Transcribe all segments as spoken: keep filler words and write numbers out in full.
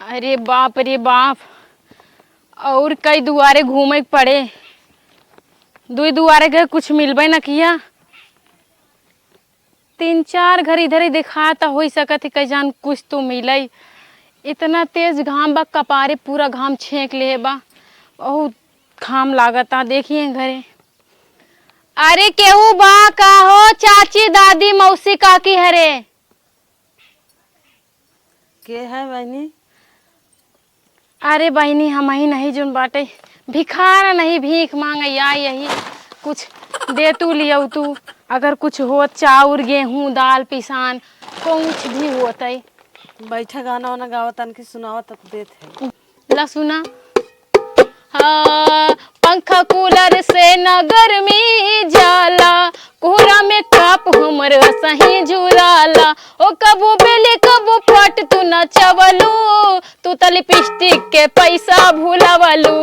अरे बाप रे बाप, और कई दुआरे घूमे के पड़े। दुई दुआरे गए, कुछ मिलबे न किया। तीन चार घर इधर ही देखा त होई सकत है, कई जान कुछ तो मिले। इतना तेज घाम बा, कपारे पूरा घाम छेंक ले बा, बहुत घाम लागता। देखिए घरे, अरे केहू बा का हो, चाची, दादी, मौसी, काकी हरे? के है बहिनी? अरे बहिनी, हमही नहीं जोन बाटे, भिखार नहीं, भीख मांगे आई यही, कुछ दे तू, लियो तू, अगर कुछ होत, चाउर, गेहूं, दाल, पिसान, कुछ भी होत है। बैठा, गाना वाना गावा, तनकी सुनावा, तब देत है। ला सुना। हाँ, पंखा कूलर से न गर्मी जाला, कोहरा में काप हमर सही जुराला। ओ कबो बेली कबो पट तू नचवलू, तू त लिपस्टिक के पैसा भुलावलू।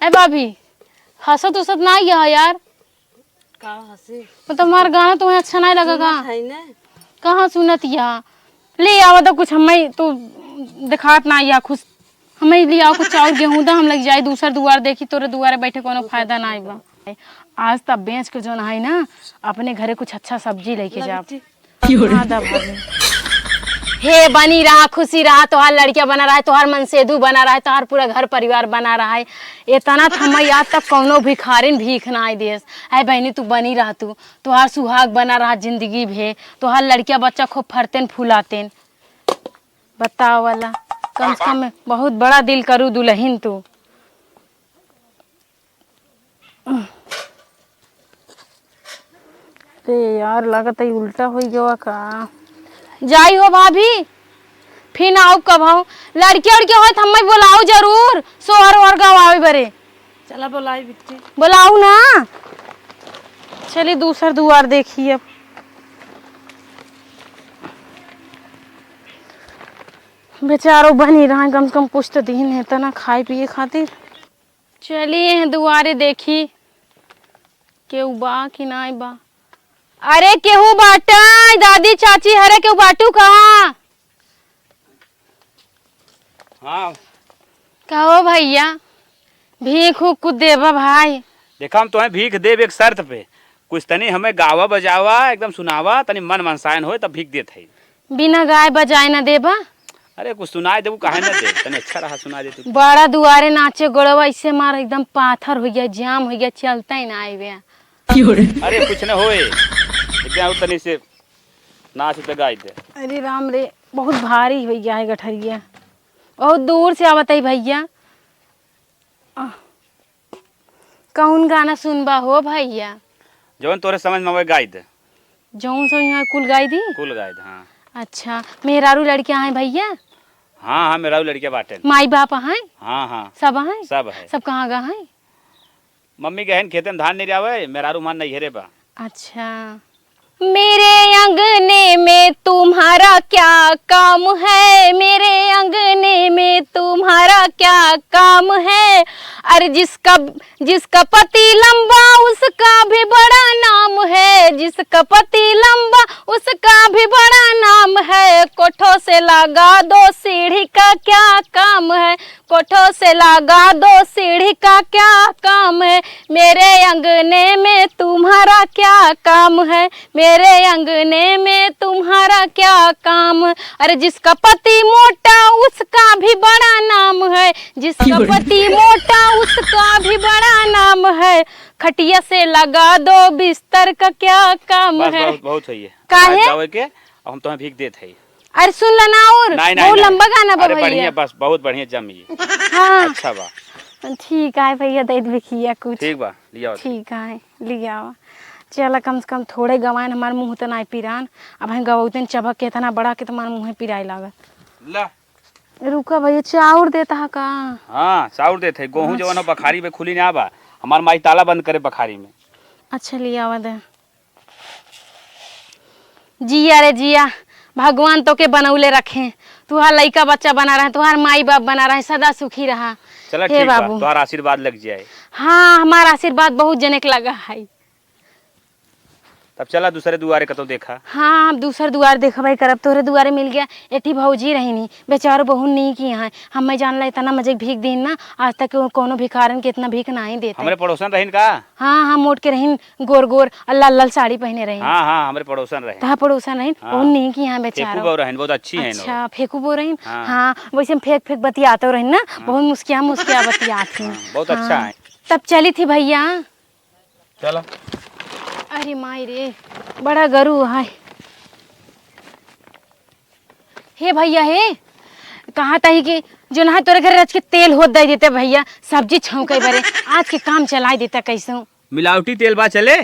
ए भाभी, हंसत उसत ना यह यार। का हंसी? मतलब हमार गाना तुम्हें अच्छा नहीं लगा का? सुनत है ना। कहाँ सुनत या? ले आवा तो कुछ, हमें तो दिखात ना या खुश। हमें ले आओ कुछ चाउर गेहूं दा, हम लग जाए दूसर दुआर देखी, तोरे दुआरे बैठे कोनो फायदा ना बा। आज तब बेच के जोन है ना, अपने घरे कुछ अच्छा सब्जी लेके ला जाब। बिट्टी। हाँ, दा भाभी। हे बनी रहा, खुशी रहा, तोहार लड़किया बना रहा है, तोहार मनसेदू बना रहा है, तोहार पूरा घर परिवार बना रहा है। इतना थमा याद तक कौनो भिखारिन भीख ना आई देस। ऐ बहनी, तू बनी रह तू, तोहार सुहाग बना रहा जिंदगी भे, तोहार लड़किया बच्चा खूब फरतेन फुलातेन। बताओ वाला, कम से कम बहुत बड़ा दिल करू दुल्हन तू। अरे यार, लागत है उल्टा होइ गवा का। जाई हो भाभी, फिर आओ कब हो। लड़के उड़के होत हमें बुलाओ जरूर, सोहर ओहर गवावे बरे। चला बुलाई बिट्टी। बुलाओ ना। चली दूसर दुआर देखी अब। बेचारो बनी रहा, कम से कम कुछ तो दीन है तना खाए पिए खातिर। चली एह दुआरे देखी, केहू बा कि नाई बा। अरे केहू बाटे, दादी चाची हरे, केहू बाटू कहाँ? हाँ। कहो भैया, भीख उख कुछ देबा भाई? देखा, हम तोहें भीख देब एक शर्त पे, कुछ तनी हमें गावा बजावा, एकदम सुनावा, तनी मन मनसायन होए, तब भीख देत है। बिना गाए बजाए ना देबा? अरे कुछ सुनाए देबू, काहे ना दे, तनी अच्छा रहा सुना दे तू। बड़ा दुआरे नाचे गोड़वा ऐसे मार, एकदम पाथर हो गया, जाम हो गया, चलता ही ना आए बे। अरे कुछ न होए, इतना और तनी से नाच पे गाई दे। अरे राम रे, बहुत भारी हो गया है गठरिया, बहुत दूर से आवत है भैया। आह, कौन गाना सुनबा हो भैया? जौन तोरे समझ में आवे गाई दे। जौन समझ में आवे कुल गाई दी? कुल गाई दे, हाँ। अच्छा, मेहरारू लड़कियां हैं भैया? हाँ, हाँ, मेहरारू लड़कियां बाटेन। माई बाप हैं? हाँ, हाँ। सब हैं? सब है। सब कहाँ गा हैं? मम्मी गहन खेते में धान नहीं आवे, मेहरारू मान नहीं हेरे बा। अच्छा। मेरे अंगने में तुम्हारा क्या काम है, मेरे अंगने में तुम्हारा क्या काम है। अरे जिसका, जिसका पति लंबा उसका भी बड़ा नाम है, जिसका पति लंबा उसका भी बड़ा नाम है। कोठों से लगा दो सीढ़ी का क्या काम है, कोठों से लगा दो सीढ़ी का क्या काम है, मेरे अंगने में तुम्हारा क्या काम है, मेरे अंगने में तुम्हारा क्या काम है। अरे जिसका पति मोटा उसका भी बड़ा नाम है, जिसका पति मोटा उसका भी बड़ा नाम है, खटिया से लगा दो बिस्तर का क्या काम है। बहुत, बहुत सही है। काहे? जावे के, अब हम तुम्हें भीख देत है। अरे सुन ला ना और, नहीं, नहीं, बहुत नहीं। लंबा गाना बा अरे भैया। बढ़िया, बस बहुत बढ़िया जमी। हाँ। अच्छा बा। ठीक है भैया, दे दे भैया कुछ। ठीक बा, लिया। ठीक है, लिया। चला कम से कम थोड़े गवाइन, हमार मुँह तो नहीं पिरान। अब हम गवौतन चबक के इतना बड़ा कि तुम्हार मुँह पिराए लागत। ला। रुका भैया, चाउर देता है का? हाँ, चाउर देत है। गोहूँ अच्छा। जवन हो बखारी में खुली ना बा, हमार माई ताला बंद करे बखारी में। अच्छा, लिया आवा दे। जिया रे जिया, भगवान तोके बनौले रखे, तुहार लइका बच्चा बना रहे, तुहार माई बाप बना रहे, सदा सुखी रहा। चला हे ठीक बा, बाबू। तुहार आशीर्वाद लग जाए। हाँ, हमार आशीर्वाद बहुत जने के लगा है। तब चला दूसरे दुआरे कतौ देखा। हाँ, हम दूसर दुआर देखबे करब, तोहरे दुआरे मिल गया। एठी भौजी रहिन ही, बेचारो बहुत नीक ही हैं। हमें जान ला इतना मजे के भीख दीन ना, आज तक वो कौनो भिखारन के इतना भीख नाहीं देते। हमरे पड़ोसन रहिन का? हाँ, हाँ, मोट के रहिन, गोर गोर, और लाल लाल साड़ी पहने रहिन। हाँ, हाँ, हमरे पड़ोसन रहिन। तहा पड़ोसन रहिन, हाँ। बहुत नीक ही हैं फेकू बेचारो। बहू रहिन, बहुत अच्छी हैं वो। अच्छा, फेकू बहू रहिन? हाँ। हाँ, वैसे हम फेंक फेंक बतियातो रहिन ना, हाँ। बहुत मुस्किया मुस्किया बतियात ही। हाँ, बहुत अच्छा हाँ। है। तब चली थी भैया। चला। अरे माई रे, बड़ा गरु है। हे भैया हे, कहा तही कि जो ना तोरे घर रच के तेल होत दे देते भैया, सब्जी छौंके बरे, आज के काम चलाए देता कैसे। मिलावटी तेल बा चले?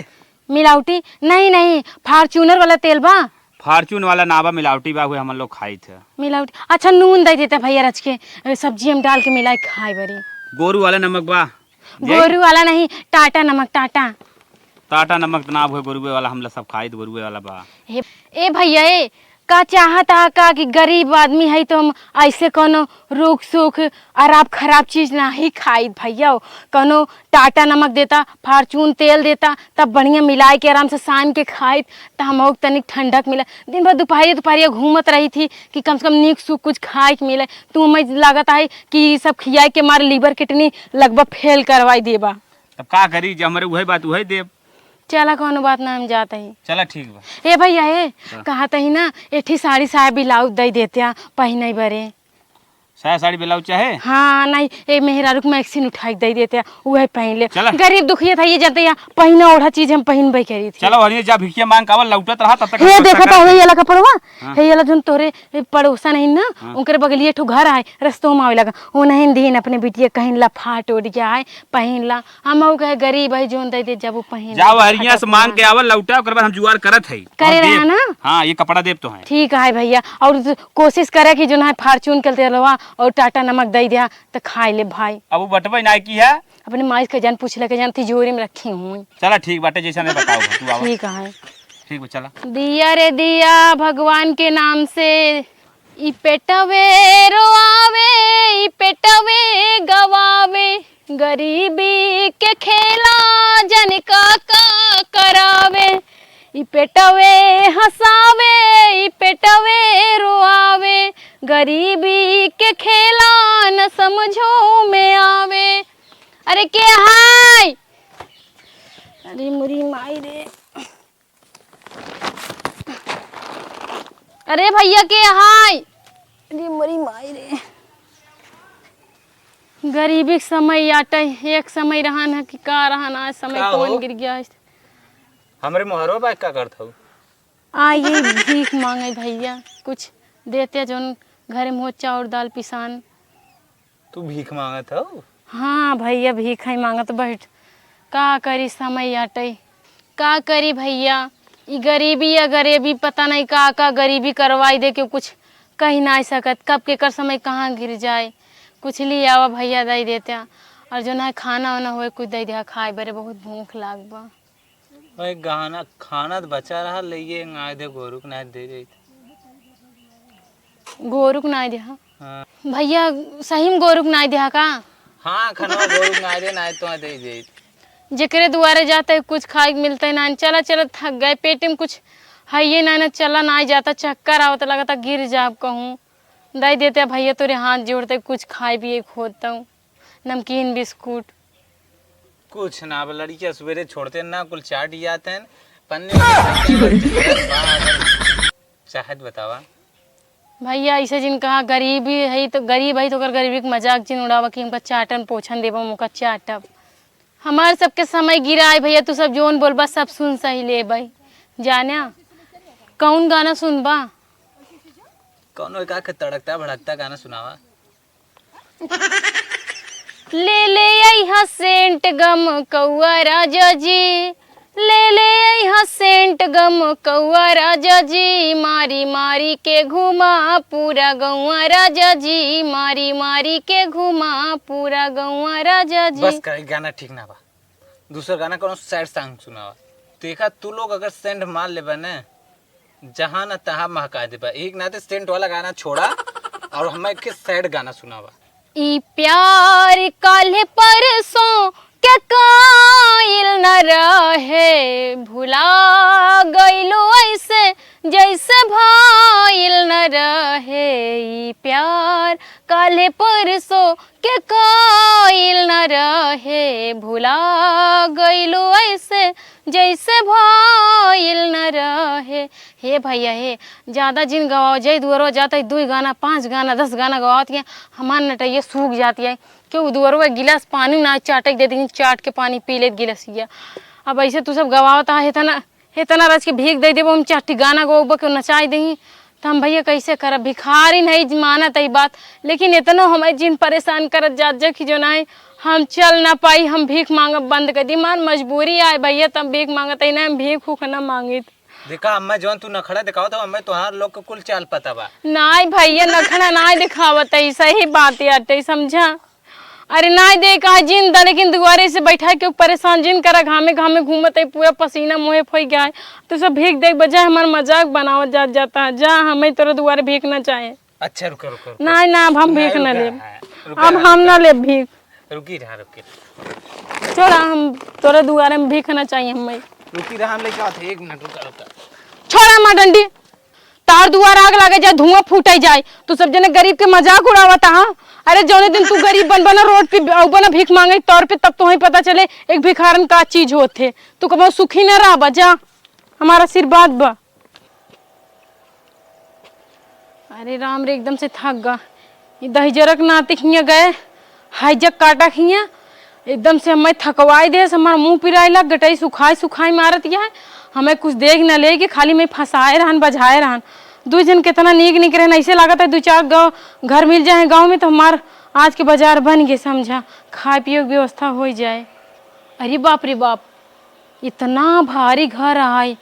मिलावटी? नहीं, नहीं, Fortuner वाला तेल बा। Fortune वाला ना बा, मिलावटी बा, हुए हमन लोग खाई थे। मिलावटी? अच्छा, नून दे देता भैया रच के, ए, सब्जी में डाल के मिलाए खाए बरे। गोरू वाला नमक बा? गोरू वाला नहीं, टाटा नमक, टाटा। टाटा नमक त ना हुए, गोरुए वाला हम लोग सब खाई, त गोरुए वाला बा। ए, ए भैया, ए, का चाहत हा का कि गरीब आदमी है तो हम ऐसे कोनो रूख सूख और आप खराब चीज नाही खाई भैया। कोनो टाटा नमक देता, Fortune तेल देता, तब बढ़िया मिलाए के आराम से सान के खाई, त हम तनिक ठंडक मिला। दिन भर दोपहरिया दोपहरिया घूमत रही थी कि कम से कम नीक सूख कुछ खाए के मिले। तू हमें लागत है कि ई सब खियाए के मारे liver kidney लगभग fail करवाई देबा। तब का करी, जब हमरे उहे बात उहे देब। चला, कोनो बात ना, हम जात ही। चला, ठीक बा। ए भैया, ए, हाँ। कहा तही ना, एठी साड़ी साया ब्लाउज दे देत्या पहिने बरे। साया साड़ी ब्लाउज चाहे? हाँ, नहीं, ए मेहरारू के मैक्सिन उठाई के दे देत्या, उहे पहिन ले। चला। गरीब दुखिया था, ये जानते या पहिना ओढ़ा चीज हम पहिनबे करी थी। चला, वहीं जा भिखिया मांग के आवा, लौटत रहा, तब तक हे हम देखा पक्का था, कर हे वाला कपड़वा, हाँ। हे वाला जोन तोरे ए, पड़ोसन है ना, हाँ। उनकर बगलिए ठो घर है, रस्तों में आवे लगा। वो नहीं दीन अपने बिटिया कहीं ला फाट ओढ़ गया है, पहिन ला। हम ऊ कहे गरीब है, जोन दे दे, जब वो पहिन जाओ ले, हरिया से फटाफट मांग के आवा, लौटा, ओकर बाद हम जुगाड़ करत है। करे और रहा देब। ना? हाँ, ये कपड़ा देब तो है। ठीक है भैया, और तू कोशिश करे कि जो ना Fortune के तेलवा और टाटा नमक दे दिया तो खाए ले भाई। अब वो बटबे ना की है। अपने माई के जान पूछ ले के जान तिजोरी में रखी हूँ। चला ठीक बाटे, जैसा नहीं बताओ तू आवा। ठीक है। ठीक बा, चला। दिया रे दिया भगवान के नाम से, ई पेटवे रोआवे, ई पेटवे गवावे, गरीबी के खेला जन का का करावे, ई पेटवे हंसावे, ई पेटवे रोआवे, गरीबी के खेला न समझो में आवे। अरे के हाय? अरे मुरी माई रे। अरे भैया के हाय? अरे मोरी माई रे। गरीबी के समय आटे, एक समय रहन है कि का रहन, आज समय का कौन हो? गिर गया है। हमरे मोहरवा बा, का करत हऊ? आ ये भीख मांगे भैया, कुछ देते जोन घरे में हो चाउर दाल पिसान। तू भीख मांगत हऊ? हाँ भैया, भीख ही मांगत बैठ। का करी, समय आटे। का करी भैया, ई गरीबी या गरीबी, पता नहीं का का गरीबी करवाई दे, केहू कुछ कही नाहीं सकत, कब केकर समय कहाँ गिर जाए। कुछ ले आवा भैया, दे देत्या। और जो ना खाना वाना होए, कुछ दे दिया खाए बरे, बहुत भूख लाग बा। भाई, गाना, खाना त बचा रहा, ले ये नाय दे, गोरू के नाय दे दे। गोरू के नाय दे, हाँ? हाँ। भैया, सही में गोरू के नाय दे, हाँ का? हाँ, खनवा गोरू के नाय दे, नाय तो दे दे। जेकरे दुआरे जाते कुछ खाए के मिलते ना, चला, चला, थक गए, पेट में कुछ है ये ना, ना, चला, ना जाता, चक्कर आवत, लगता गिर जाब कहूँ। दे देते भैया, तोरे हाथ जोड़ते, कुछ खाए पिए के होत तो। नमकीन बिस्कुट। कुछ ना, अब लड़कियां सवेरे छोड़ते ना, कुल चाट जाते हैं, पन्ने में चाहत बतावा। भैया, ऐसे जिन कहा, गरीबी है तो, गरीब है तो ओकर गरीबी के मजाक जिन उड़ावा कि हमका चाटन पोछन देबा, मुका चाटब। हमार सबके समय गिरा है भैया, तू सब जोन बोलबा, सब सुन सही लेबै। जान्या, कौन गाना सुनबा? कौनो एक आके तड़कता भड़कता गाना सुनावा। ले ले अइहा सेंट गम कौआ राजा जी, ले ले अइहा सेंट गम कौआ राजा जी, मारी मारी के घुमा पूरा गौआ राजा जी, मारी मारी के घुमा पूरा गौआ राजा जी। बस कर, गाना ठीक ना बा, दूसर गाना कौनो sad song सुनावा। देखा, तू लोग अगर सेंट मार लेबा न, जहाँ न तहाँ महका देबा। एक नाते सेंट वाला गाना छोड़ा और हमें के sad गाना सुनावा। ई प्यार काल्हे परसों के काइल न रहे, भुला गइलू ऐसे, जैसे भइल न रहे ई प्यार। काल्हे परसों के काइल न रहे, भुला गइलू ऐसे, जैसे भइल न रहे। हे भैया, हे, ज्यादा जिन गवाओ, जय दुआरो जात है, दुई गाना, पाँच गाना, दस गाना गवावत के हमार नटैया सूख जाती है। केहू दुआरो एक गिलास पानी ना चाटे के दे दी, चाट के पानी पी लेत गिलसिया। अब ऐसे तू सब गवावत आ, हेतना, हेतना रच के भीख दे देबो, हम चार ठी गाना गवाबो, केहू नचाई देही, त हम भैया कैसे करब? भिखारी नहीं मानत है बात, लेकिन इतनो हमें जिन परेशान करत जात जा कि जो नाई हम चल ना पाई, हम भीख मांगब बंद कर दी। मार मजबूरी आए भैया, तब भीख मांगत है ना, हम भीख उख ना मांगित। देखा अम्मा, जौन तू नखड़ा दिखावत हो, अम्मा तोहार लोग के कुल चाल पता बा। नाई भैया, नखड़ा नाई दिखावत है, सही बात है अटे, समझा? अरे नाई दे कहा जिन दा, लेकिन दुआरे से बैठा के परेशान जिन करा, घामे घामे घूमत है, पूरा पसीना मुँहे फोई गया है। तू सब भीख देख बजाय हमार मजाक बनावत जात जाता है। जा, हमें तोरे दुआरे भीख ना चाहे। अच्छा, रुका, रुका, रुका। नाई ना, अब हम नहीं, भीख ना रुका, लेब। हाँ, रुका, अब रुका, हम ना रुका। लेब भीख। रुकी रहा, रुकी। छोड़ा, हम तोरे दुआरे में भीख ना चाहिए हमें। रुकी रहा, हम लेके आते हैं, एक मिनट, रुका, रुका। छोड़ा हमार डंडी। तार दुआर आग लागे जाए, धुआं फूटे जाए, तू सब जने गरीब के मजाक उड़ावत हा। अरे जौने दिन तू गरीब बनबा ना, रोड पे अउबा ना भीख मांगे तौर पे, तब तोहई पता चले एक भिखारन का चीज होत है। तू कबो सुखी ना रहबा, जा, हमार आशीर्वाद बा। अरे राम रे, एकदम से थक गा। ई दहिजरक नाती खिया गए, हाइजक काटा खिया, एकदम से हमें थकवाई देस, हमार मुँह पिराई लाग, गटई सुखाई सुखाई मारत या है। हमें कुछ देख न ले के खाली में फंसाए रहन, बजाए रहन। दुई जन कितना नीक नीक रहन, ऐसे लागत है दू चार गाँव घर मिल जाए गाँव में तो हमार आज के बाजार बन गए, समझा, खाए पिए के व्यवस्था हो जाए। अरे बाप रे बाप, इतना भारी घर आय,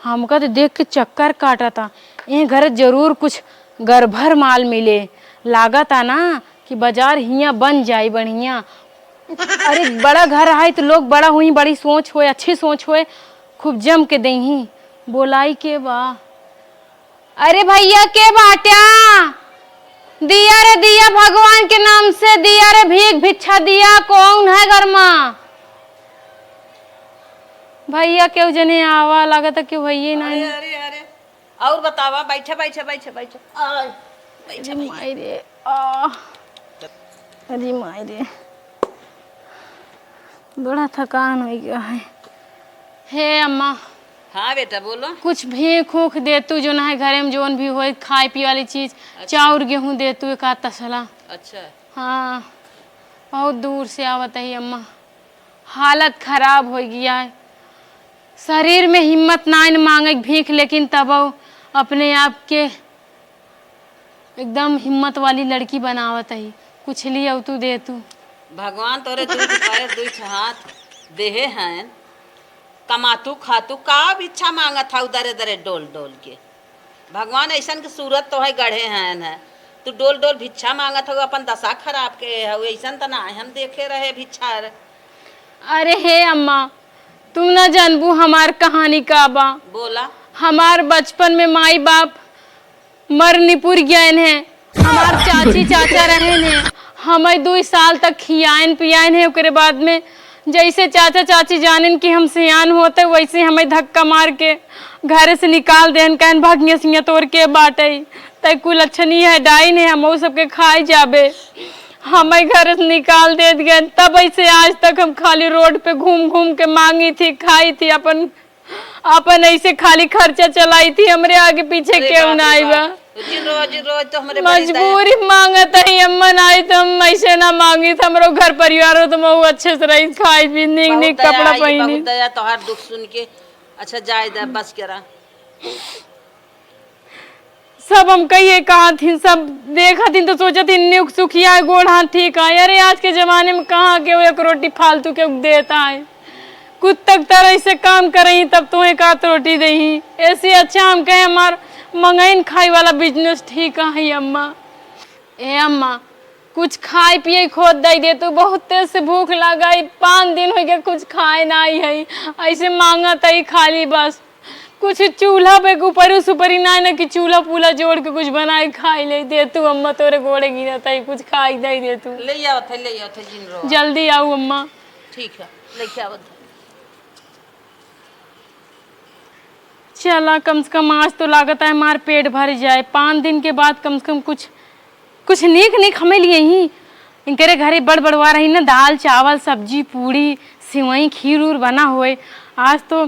हमका तो देख के चक्कर काटता। ए घर जरूर कुछ गड़बड़ माल मिले, लागता ना कि बाजार हियाँ बन जाई बढ़िया। अरे बड़ा घर आय तो लोग बड़ा हुई, बड़ी सोच होए, अच्छी सोच होए, खूब जम के देही। बोलाई के बा? अरे भैया, के बाट्या? दिया रे दिया, भगवान के नाम से दिया रे, भीख भिक्षा दिया, कौन है घर मा? भैया, केहू जने आवा, लागत है केहू हइये अरे, नहीं। अरे, अरे, और बतावा, बैठे, बैठे, बैठे, बैठे। आय, बैठे, अरे बैठे। माई रे, आ। अरे माई रे, बड़ा थकान होइ गया है। हे अम्मा, हाँ बेटा, बोलो। कुछ भीख ऊख देतू, जो ना है घरे में जौन भी होए खाए पिए वाली चीज, अच्छा। चाउर गेहूँ देतू एक आध तसला। अच्छा। हाँ, बहुत दूर से आवत है अम्मा, हालत खराब होइ गया है, शरीर में हिम्मत नाइन मांगे भीख, लेकिन तब अपने आप के एकदम हिम्मत वाली लड़की बनावत ही। कुछ लियाऊ तू दे तू। भगवान तोरे दुई पैर दुई हाथ देहे हैं, कमातू खातू का भिक्षा मांगत हऊ दरे दरे डोल डोल के? भगवान ऐसन के सूरत तोहई गढ़े हैं, हैं। तू डोल डोल भिक्षा मांगत हऊ, अपन दशा खराब के हऊ, ऐसन त ना हम देखे रहे भिक्षा। अरे हे अम्मा, तू ना जानबू हमार कहानी का बा। बोला। हमार बचपन में माई बाप मरनिपुर गयन है। हमार चाची चाचा रहन है, हमें दुई साल तक खियायन पियायन है। ओकरे बाद में जैसे चाचा चाची जानेन कि हम सियान होते, वैसे हमें धक्का मार के घर से निकाल देन, कहन भगिया सिया तोर के बाटे, तै कुल अच्छा नहीं है, डाइन है, हम सबके खाए जाबे। हमें घर से निकाल देत गए, तब ऐसे आज तक हम खाली रोड पे घूम घूम के मांगी थी, खाई थी, अपन अपन ऐसे खाली खर्चा चलाई थी, हमरे आगे पीछे अरे केहू बाप ना रे आई बा। बाप। जिन रोज, जिन रोज तो हमरे बड़ी दया। मजबूरी मांगत है, अम्मा ना आई तो हम ऐसे ना मांगी, तो हमरो घर परिवार हो तो हम अच्छे से रही, खाई पी, नीक बहुत नीक दया कपड़ा आई, पहनी। बहुत दया तोहार दुख सुन के। अच्छा जाए दे, बस करा। सब हम कहिए कहा थी, सब देखा थी तो सोचा थी निक सुखिया है, गोड़ हाथ ठीक है। अरे आज के जमाने में कहाँ केहू एक रोटी फालतू के देता है? कुछ तक तरह से काम करही तब तो एक आध रोटी देही। ऐसे अच्छा हम कहे हमार मंगाइन खाई वाला बिजनेस ठीक है अम्मा। ए अम्मा, कुछ खाए पिए खोद दे दे तू, बहुत तेज से भूख लगा है, पाँच दिन हो गया कुछ खाए ना आई है, ऐसे मांगत है खाली बस। कुछ चूल्हा पे ऊपरी सुपरी ना है ना कि चूल्हा पूला जोड़ के कुछ बनाए खाई ले दे तू अम्मा, तोरे गोड़े गिरत है, कुछ खाई दे दे तू। ले आवत है, ले आवत है, जिन रो। जल्दी आऊ अम्मा। ठीक है, लेके आवत है। चला, कम से कम आज तो लागत है हमार पेट भर जाए। पाँच दिन के बाद कम से कम कुछ, कुछ नीक नीक हमें लिए ही। इनकरे घरे बड़ बड़वा रही ना, दाल, चावल, सब्जी, पूड़ी, सिवई, खीर उर बना होए। आज तो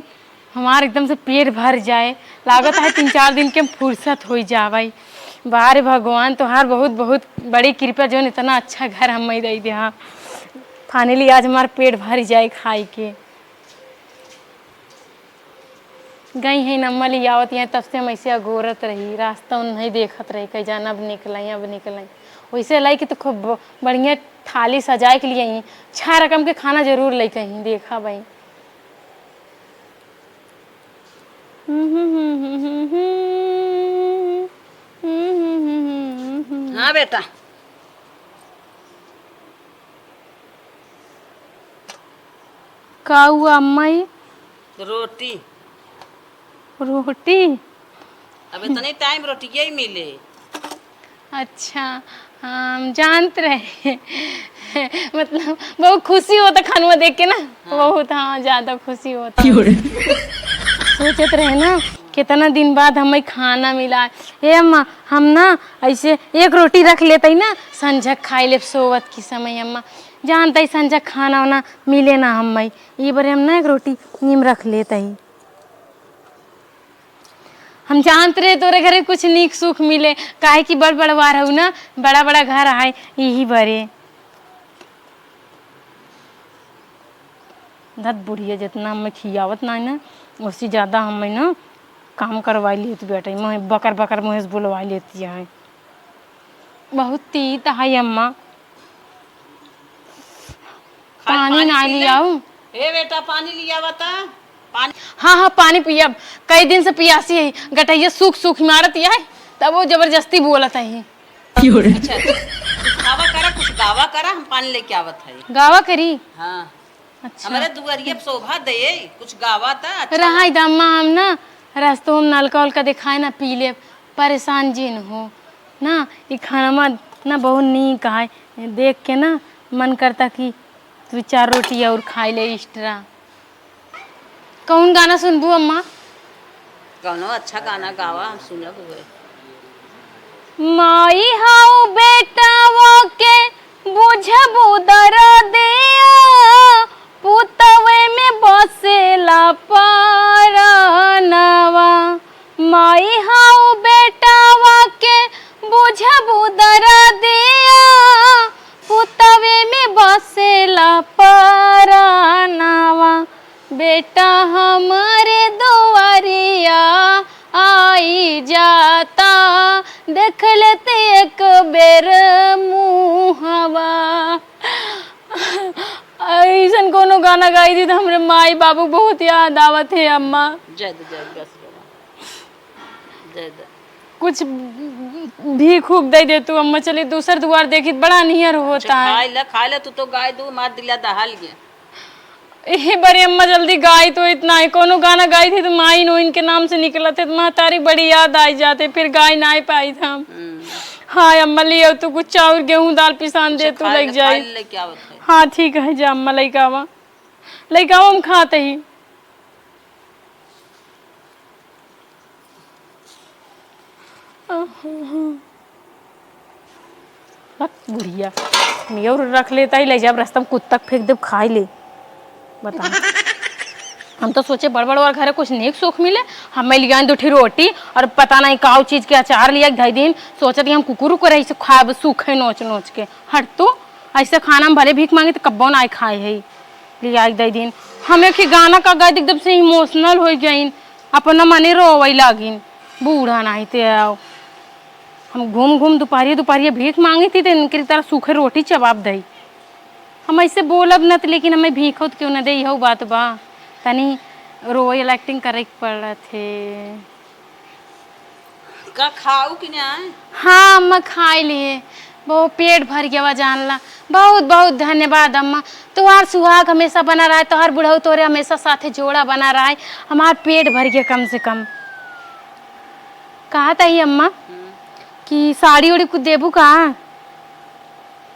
हमार एकदम से पेट भर जाए। लागत है तीन चार दिन के हम फुर्सत होई जावई। बारे भगवान, तोहार बहुत बहुत बड़ी कृपा, जौन इतना अच्छा घर हमें दे दिया। Finally आज हमार पेट भर जाए खाई के। गई हैं अम्मा लियावत हैं, तब से हम ऐसे अगोरत रही, रास्ता उन्हीं देखत रही, कहीं जाना अब निकलें, अब निकलें। वैसे लाई कि तो खूब ब-, बढ़िया थाली सजाए के लिए आई, छह रकम के खाना जरूर लेके आई, देखा भाई। हाँ बेटा। का हुआ अम्मा, ई? रोटी। रोटी? अब इतने time रोटिये ही मिले। अच्छा, हम जानत रहे। मतलब, बहुत खुशी होता खानवा देख के ना। हाँ। बहुत, हाँ, ज्यादा खुशी होता। क्यों रे? सोचत रहे ना, कितना दिन बाद हमें खाना मिला। ए अम्मा, हम ना ऐसे एक रोटी रख लेते ही ना, संझक खाई लेब सोवत की समय। अम्मा, जानते ही संझक खाना वाना मिले ना हमें, ई बरे हम ना एक रोटी नीम रख लेते ही। हम जानत रहे तोरे घरे कुछ नीक सुख मिले, काहे कि बड़ बड़वार हऊ ना, बड़ा बड़ा घर आए, यही बरे। धत बुढ़िया, जितना हमें खियावत नाई ना, उससे ज्यादा हमें ना काम करवाई लेती बेटा, मुँह बकर बकर मुँह से बोलवाई लेती है। बहुत तीत है अम्मा। खाली पानी पानी ना पी ले। लियाऊ? ए बेटा, पानी लियावा ता। पानी। हाँ, हाँ, पानी पियब। कई दिन से पियासी है, गटैया सूख सूख मारत है, तब वो जबरदस्ती बोलत है। क्यों रे? अच्छा, अच्छा। गावा करा, कुछ गावा करा, हम पानी लेके आवत है। गावा करी? हाँ। अच्छा। हमारे दुआरिया पे शोभा दे, कुछ गावा ता, अच्छा। रहाई दा अम्मा, हम ना रस्तों में नलका उलका दिखाए ना पी लेब, परेशान जिन हो ना। ई खाना ना बहुत नीक है, देख के ना मन करता कि दो चार रोटी और खाई ले extra। कौन गाना सुनबू अम्मा? कौनो अच्छा गाना गावा, हम सुनब हुए। माई हाउ बेटावा के बुझबू दरदिया, पुतवे में बसेला परनवा। माई हाउ बेटावा के बुझबू दरदिया, पुतवे में बसेला परनवा। बेटा हमरे दुआरिया आई जाता, देख लेते एक बेर मुहवा। ऐसन कोनो गाना गाई दी तो हमरे माई बाबू बहुत याद आवत है अम्मा। जय दे, जय दे, बस बाबा। जय दे। कुछ भीख उख दे दे तू अम्मा, चली दूसर दुआर देखी, बड़ा नियर होता है। खाए ले, खाए ले, तू तो गाय दू मार दिला दहल गया। यही बारे अम्मा जल्दी गाई तो इतना है, कोनो गाना गाई थी तो माइन ओइन के नाम से निकलत है, तो महतारी बड़ी याद आई जाते, फिर गाई ना पाई था हम। हम्म। हाँ अम्मा, लियो तू कुछ चाउर, गेहूं, दाल पिसान दे, अच्छा, तू खाए लेके ले, जाई। खाए ले, लेके आवत है। हाँ ठीक है, जा अम्मा, लेके आवा, लेके आवा, हम खाते ही। हट, बुढ़िया, मेर रख लेता ही, ले जाब रास्ता में कुत्ता के फेंक देब, खाई ले। बता, हम तो सोचे बड़ बड़ और घरे कुछ नीक सुख मिले, हमें लियान दो ठी रोटी और पता नहीं काऊ चीज के अचार लिया के धई दीन, सोचत ही हम कुकुर उकुर रही से खाब सूखे नोच नोच के। हट तू, ऐसे खाना हम भले भीख मांगी तो कब्बो ना खाए है। लियाई दे दिन। हम एक ही गाना का गाई, एकदम से emotional हो गईन, अपना मने रोवे लागिन। बूढ़ा नहीं ते आओ। हम घूम घूम दोपहरिया दोपहरिया भीख मांगी थी, तो इनके तरह सूखे रोटी चबाब दई। हम ऐसे बोलब न त, लेकिन हमें भीख होत क्यों न दे, यहू बात बा। तनी रोवे वाला acting करे के पड़त है। का खाऊ कि ना? हाँ अम्मा, खाई लिए, बहुत पेट भर गया बा, जान ला। बहुत बहुत धन्यवाद अम्मा, तोहार सुहाग हमेशा बना रहे, तोहार बुढ़ऊ तोरे हमेशा साथे जोड़ा बना रहे, हमार पेट भर गया कम से कम। कहत ही अम्मा हम्म। कि साड़ी उड़ी कुछ देबू का?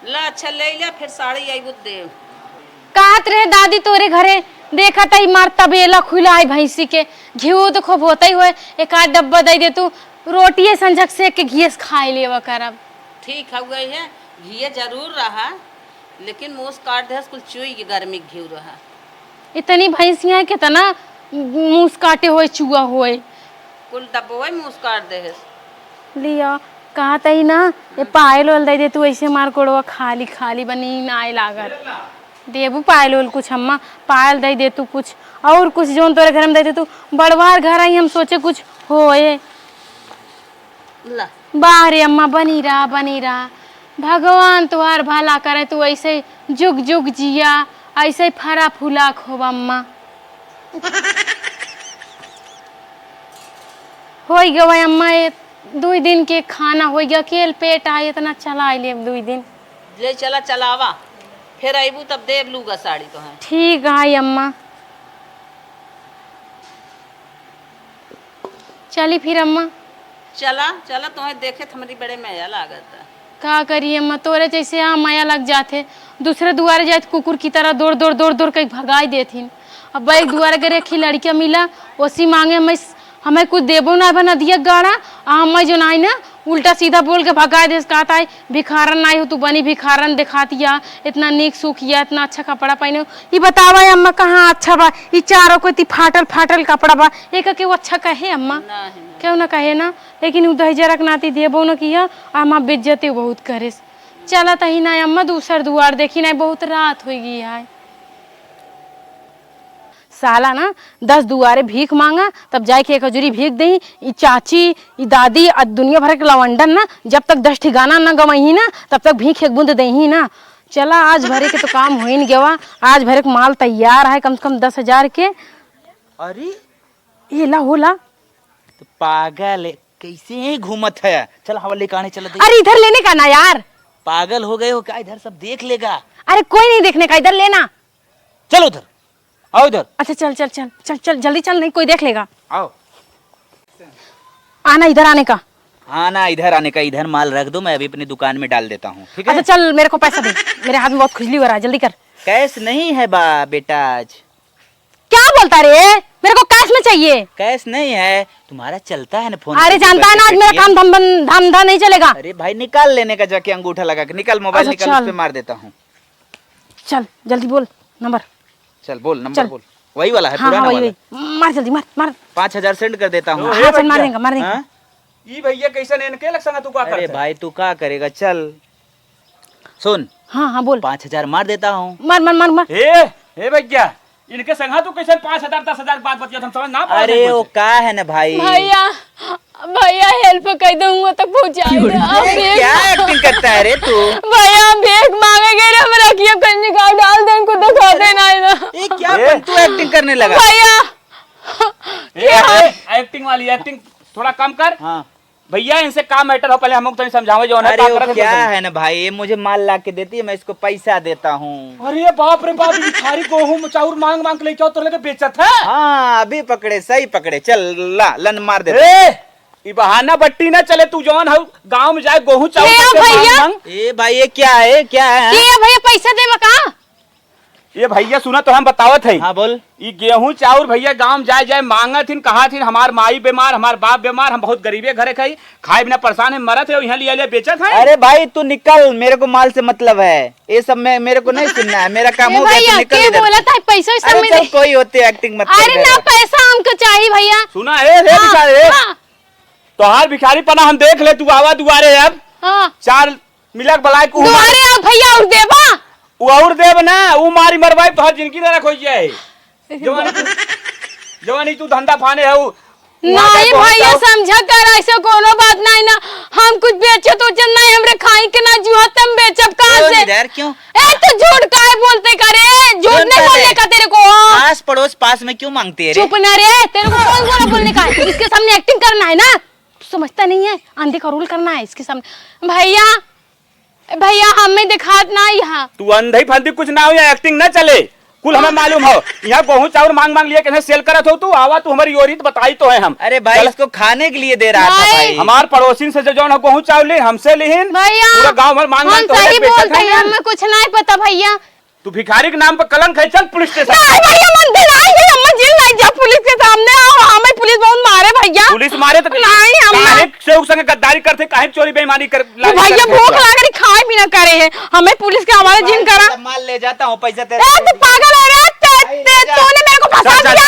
ला, अच्छा, ले ले, फिर साड़ी आइबू त देब। कहत रे दादी, तोरे घरे देखा तई मार तबेला खुला है भैंसी के, घिउ तो खूब होता ही होए, एक आध डब्बा दे दे तू, रोटी संझक सेक के घियस खाए लेवा करब। ठीक हउए है, घिये जरूर रहा, लेकिन मूस काट देहस, कुल चुई के गर्मी के घिउ रहा। इतनी भैंसिया है, कितना मूस काटे होए, चुआ होए। कुल डब्बोए मूस काट देहस। लिया, कहा तई ना, ये पायल ओल दे दे तू, ऐसे मार कोड़वा खाली खाली बनी ना आए लागत। देबू पायल ओल कुछ अम्मा, पायल दे दे तू कुछ, और कुछ जौन तोरे घर में दे दे तू, बड़वार घर आई, हम सोचे कुछ होए। ला। वाह रे अम्मा, बनी रहा, बनी रहा। भगवान तोहार भला करे, तू ऐसे जुग जुग जिया, ऐसे फरा फूला खूब अम्मा। होई गवा अम्मा, ये दुई दिन के खाना होई गया, अकेल पेट आए, इतना चला ले दुई दिन। ले चला, चलावा, फिर अइबू तब देब लूगा साड़ी तोहे। ठीक है अम्मा। चली फिर अम्मा। चला, चला, तोहे देखे त हमरी बड़े मया लागत। का करी अम्मा, तोरे जैसे यहाँ मया लग जात है। दूसरे दुआरे जाए त कुकुर की तरह दौड़, दौड़, दौड़, दौड़ के भगाई देथिन। अब एक दुआरे के रेखी लड़किया मिला, ओसी मांगे हमें, हमें कुछ देबो ना बना दिया गाड़ा, आ हमें जो नाई ना उल्टा सीधा बोल के भगाए देस, कहत आई, "भिखारन नाई हो तू, बनी भिखारन देखातिया, इतना नीक सूखिया, इतना अच्छा कपड़ा पहने हो।" ई बतावा अम्मा, कहाँ अच्छा बा? ई चारों को इतनी फाटल फाटल कपड़ा बा, एक केहू अच्छा कहे अम्मा? नाही, नाही। केहू ना कहे ना, लेकिन उ दहिजरा के नाती देबो न किया, आ हमार बेइज्जती बहुत करेस। चला तही ना अम्मा, दूसर दुआर देखी ना, बहुत रात होइ गई है। साला ना दस दुआरे भीख मांगा, तब जाए के एक हजूरी भीख देही। ई चाची, ई दादी, आ दुनिया भर के लवंडन ना, जब तक दस ठिकाना ना गवही ना, तब तक भीख एक बूंद देही ना। चला, आज भरे के तो काम होइन गवा, आज भरे के माल तैयार है, कम से कम दस हजार के। अरे, ये ला, हो ला। तो पागल है, कैसे ही घूमत है? चल, हवा लेके आने चला दे। अरे, इधर लेने का ना यार। पागल हो गए हो क्या? इधर सब देख लेगा। अरे, कोई नहीं देखने का, इधर लेना। चल उधर, आओ इधर। अच्छा, चल, चल, चल, चल, चल, जल्दी चल, नहीं कोई देख लेगा। आओ। आना, इधर आने का। आना, इधर आने का, इधर माल रख दो, मैं अभी अपनी दुकान में डाल देता हूँ, ठीक है? अच्छा, चल, मेरे को पैसा दे, मेरे हाथ में बहुत खुजली हो रहा है, जल्दी कर। कैश नहीं है बा, बेटा, आज। क्या बोलता रे? मेरे को कैश में चाहिए। कैश नहीं है, तुम्हारा चलता है ना फोन अरे, पे, जानता है ना, आज मेरा काम धंधा, धंधा नहीं चलेगा। अरे भाई, निकाल लेने का जाके अंगूठा लगा के, निकाल, मोबाइल अच्छा, निकाल, उस चल। पे मार देता हूँ। चल, जल्दी बोल नंबर। चल, बोल, नंबर चल। बोल। वही वाला है, हाँ, पुराना हाँ, वही, वाला। वही। मार जल्दी, मार, मार। पाँच हजार सेंड कर देता हूँ। ओ, हाँ, हे चल, मार भैया। देंगे, मार देंगे। हाँ? ई भैया कैसन, इनके लग संगा तू का अरे करता है? भाई, तू का करेगा? चल, सुन। हाँ, हाँ, बोल। पाँच हजार मार देता हूँ। मार, मार, मार, मार। हे, हे भैया, इनके संगा तू कैसे पाँच हजार, दस हजार के बात बतिया, हम समझ ना पावत अरे, है वो कुछ। का है ना भाई? भैया, भैया, हेल्प कर दो, हुआ तक पहुँचा दो। अरे, अरे, क्या एक्टिंग करता है रे तू? भैया, भीख मांगे गए रे, हमरा किया कहीं निकाल डाल दे, इनको दिखा देना है ना। ये क्या ए? तू एक्टिंग करने लगा? भैया, ए, क्या? ए, एक्टिंग वाली एक्टिंग थोड़ा कम कर। हाँ। भैया, इनसे का मैटर हो, पहले हमको तनी समझावे, जो है, अरे, का वो करत है क्या तुम? है ना भाई, ये मुझे माल ला के देती है, मैं इसको पैसा देता हूँ। अरे बाप रे बाप, भिखारी गोहूं चाउर मांग मांग के लेके आओ, तोरे लगे बेचत है। हाँ, अभी पकड़े, सही पकड़े, चल ला, लन मार देते। ए, ई बहाना बट्टी ना चले, तू जौन हऊ गांव में जाए, गोहूं चाउर ले आ सबसे मांग भैया। मांग। ए भाई, ये क्या है, क्या है? ये भैया, पैसा देबा का? ए भैया, सुना तो हम बतावत हई। हाँ, बोल। ई गेहूं चाउर भैया गांव जाए जाए मांगत हिन, कहत हिन, "हमार माई बीमार, हमार बाप बीमार, हम बहुत गरीबे घरे खाई, खाए बिना परेशान है, मरत है, यहाँ लिया लिया बेचत है।" अरे भाई, तू निकल, मेरे को माल से मतलब है, ये सब मैं, मेरे को नहीं सुनना है, मेरा काम ए हो गया, तू भैया, निकल के इधर से। बोलत है, पैसा वैसा अरे में चल, नहीं। कोई होती है, एक्टिंग मत कर, अरे ना, मेरे। पैसा हमको चाहिए भैया। सुना, ए, रे हाँ, भिखारी, रे। हाँ। तोहार भिखारी पना हम देख ले, तू आवा दुआरे अब। हाँ। चार मिला के बलाए के उ मार। दुआरे आओ भैया, और देबा? उ और देब ना, उ मारी मरवाई, तोहर जिंदगी नरक हो जाए। जवानी तू, जवानी तू धंधा फाने है, उ, उ आ जाए नहीं बहुत भैया, आओ। समझा कर, ऐसे कोनो बात नहीं ना। हम कुछ बेचत उचत नहीं, हमरे खाई के ना जुआ, तम बेचब कहाँ क्यों से? इधर क्यों? ए, तो झूठ काहे बोलते का रे? झूठ क्यों नहीं बोलने करे? का तेरे को। आस पड़ोस पास में क्यों मांगते हैं रे? चुप ना रे, तेरे को कौन बोला बोलने का है? इसके सामने एक्टिंग करना है ना, तू समझता नहीं है, आंधी का रोल करना है इसके सामने। भैया, भैया, हमें दिखात ना यहाँ। तू अंधी फंदी कुछ ना हो, यहाँ एक्टिंग ना चले, कुल हमें मालूम हो। यहाँ गोहूं चाउर मांग मांग लिए, कैसे सेल करत हो तू? आवा तू हमारी ओरी तो बताई तो है हम। अरे भाई, चल। इसको खाने के लिए दे रहा था नहीं। भाई। हमार पड़ोसिन से जो जौन हो गोहूं चाउर ली, हमसे लिहिन। भैया, पूरा गांव भर मांग हम मांग तो सही बेचत बोलते हैं, हैं। हमें कुछ नहीं पता भैया। तू भिखारी के नाम पर कलंक है, चल पुलिस स्टेशन। नहीं भैया, मनते नहीं, ये अम्मा जिन नहीं जा पुलिस के सामने, और हमें पुलिस बहुत मारे भैया। पुलिस मारे तो नहीं, हम काहे से उस संगे गद्दारी करते, काहे चोरी बेईमानी कर, तो भैया भूख लाग रही, खाए भी ना करे है, हमें पुलिस के हवाले जिन करा। माल ले जाता हूँ, पैसा तेरे ए, तू पागल है रे, ते, ते, तूने मेरे को फंसा दिया।